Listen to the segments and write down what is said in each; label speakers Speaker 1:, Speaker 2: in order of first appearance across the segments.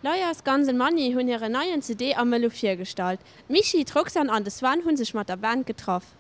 Speaker 1: Liars, Guns and Money hunn hiren neien CD am Mëllu virgestallt. D'Michi, d'Roxanne an de Sven hu sech mat der Band getraff.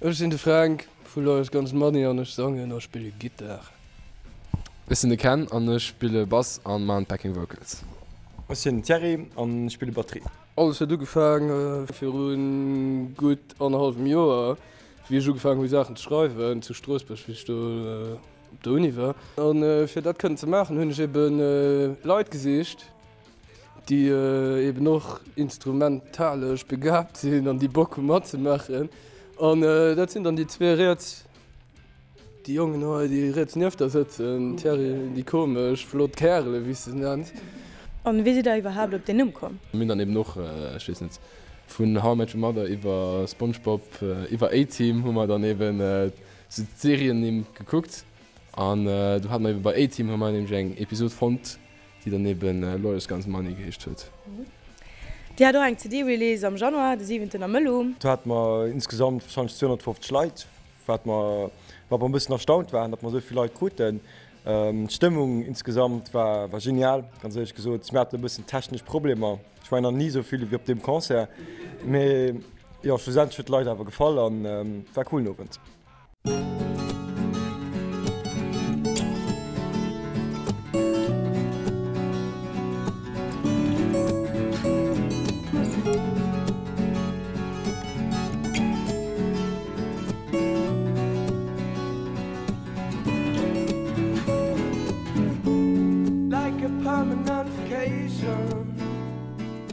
Speaker 2: Ech sinn de Fränk vu Lawyers Guns Money an ech sangen a spille Gittar.
Speaker 3: Ech sinn de Ken an ech spille Bass an maan d'Backing Vocals.
Speaker 4: Ech sinn den Thierry an ech spille Batterie.
Speaker 2: Alles huet ugefaang viru gutt annerhallwem Joer, wéi ech ugefaang hu Saachen ze schreiwen zu Stroossbuerg, wéi ech do op der Uni war. A fir dat kënnen ze maachen, hunn ech ebe Leit gesicht, déi eben och instrumentalesch begaabt sinn an déi Bock hu matzemaachen. An dat sinn dann déi zwee riets. Déi Jongen hei, déi riets nieft der sëtzen, Thierry, déi komesch flott Kärele wéi s de se nenns.
Speaker 5: An wéi sidd der iwwerhaapt op deen Numm komm?
Speaker 3: Mir hunn dann eben och, ech weess net, vun How I Met Your Mother iwwer Spongebob iwwer A-Team hu mer dann eben sou d'Seriennimm gekuckt an do hate mer eben bei A-Team hu mer nämlech eng Episod fonnt, déi dann eben Lawyers Guns Money geheescht huet.
Speaker 5: Dir hat och eng CD-Release am Januar, de siwenten am Mëllu.
Speaker 4: Do hate mer insgesamt warscheinlech 250 Leit, Wat mer wat mer e bëssen erstaunt waren, datt mer esou vill Leit kruten. D'Stëmmung insgesamt war war genial, ganz éierlech gesot. Mir haten e bëssen technesch Problemer. Ech war nach ni esou vill ewéi op deem Concert. Mee jo, schlussendlech huet d'Leit awer gefall an war e coolen Owend.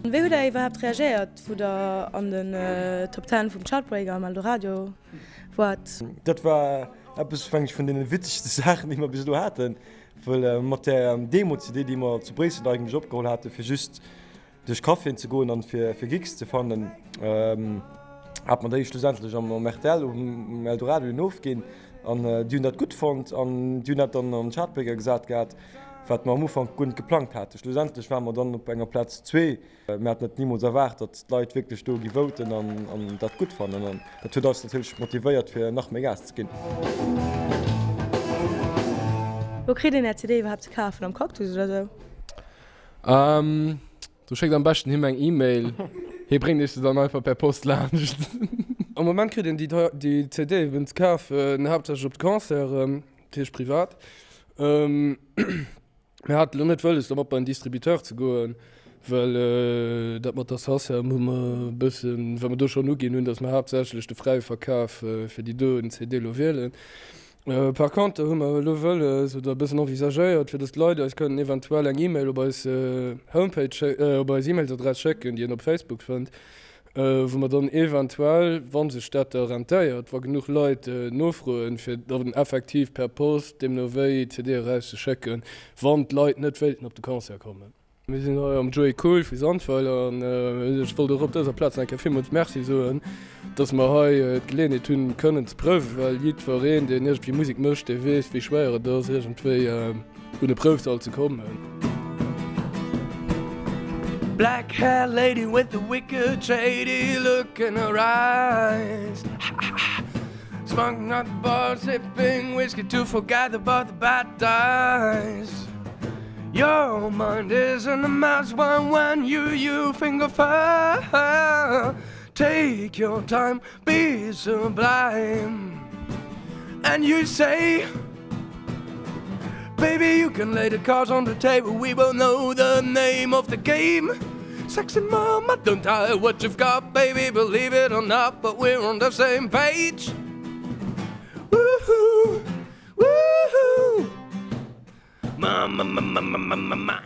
Speaker 5: Wéi hutt der iwwerhaapt reagéiert, wou der an den Top Ten vum Chartbreaker am Eldoradio waart?
Speaker 4: Dat war eppes, meng ech, vun deene witzegste Saachen, déi mer bis elo haten, well mat där Demo-CD, déi mer zu Bréissel eigentlech opgeholl haten, fir just duerch Caféen ze goen an fir fir Gigs ze fannen, hat mer déi schlussendlech am rtl um Eldorado dunn ofginn an déi hunn dat gutt fonnt an déi hunn dat dann an d'Chartbreaker gesat gehat, wat mer am Ufank guer net geplangt haten. Schlussendlech ware mer dann op enger Plaz zwee. Mir haten et nimools erwaart, datt d'Leit wierklech do gi voten an dat gutt fannen an dat huet eis natierlech motivéiert fir nach méi Gas ze ginn.
Speaker 5: Wou kritt een Är CD iwwerhaapt ze kafen? Am Cactus oder sou?
Speaker 3: Do schéckt am beschten him eng E-Mail, hie bréngt iech se dann einfach per Post laanscht.
Speaker 2: Am Moment kritt een déi CD eben ze kafen, haaptsächlech op de Concerten, dat heescht privat. Mir haten elo net wëlles domat bei en Distributeur ze goen, well dat mat der Sacem hu mer e bëssen, well mer do schonn uginn hunn, datt mer haaptsächlech de fräie Verkaf fir déi doen CD elo wielen. Par contre hu mer elo wëlles oder e bëssen envisagéiert, fir datt d'Leit eis kënnen eventuell eng E-Mail op eis Homepage, op eis E-Mailsadress schécken, déi een op Facebook fënnt, wou mer dann eventuell, wa sech dat da rentéiert, wa genuch Leit nofroen, fir dann effektiv per Post deemno wéi d'CD erauszeschécken, wann d'Leit net wéilten op de Concert kommen. Mir sinn hei am Joe Cool vu Sandweiler an ech wollt och op dëser Plaz nach eng Kéier villmools Merci soen, dass mer hei d'Geleeënheet hunn kënnen ze prouwen, well jiddwereen, deen iergendwéi Musek mécht, dee weess, wéi schwéier et ass, iergendwéi un e Proufsall ze kommen.
Speaker 6: Black hair lady with the wicked shady look in her eyes Smoking at the bar, sipping whiskey to forget about the bad times Your mind is in the mouse one when you you finger fire Take your time, be sublime And you say Baby you can lay the cards on the table we will know the name of the game Sexy mama don't tell what you've got baby believe it or not but we're on the same page Woohoo woohoo mama mama mama mama.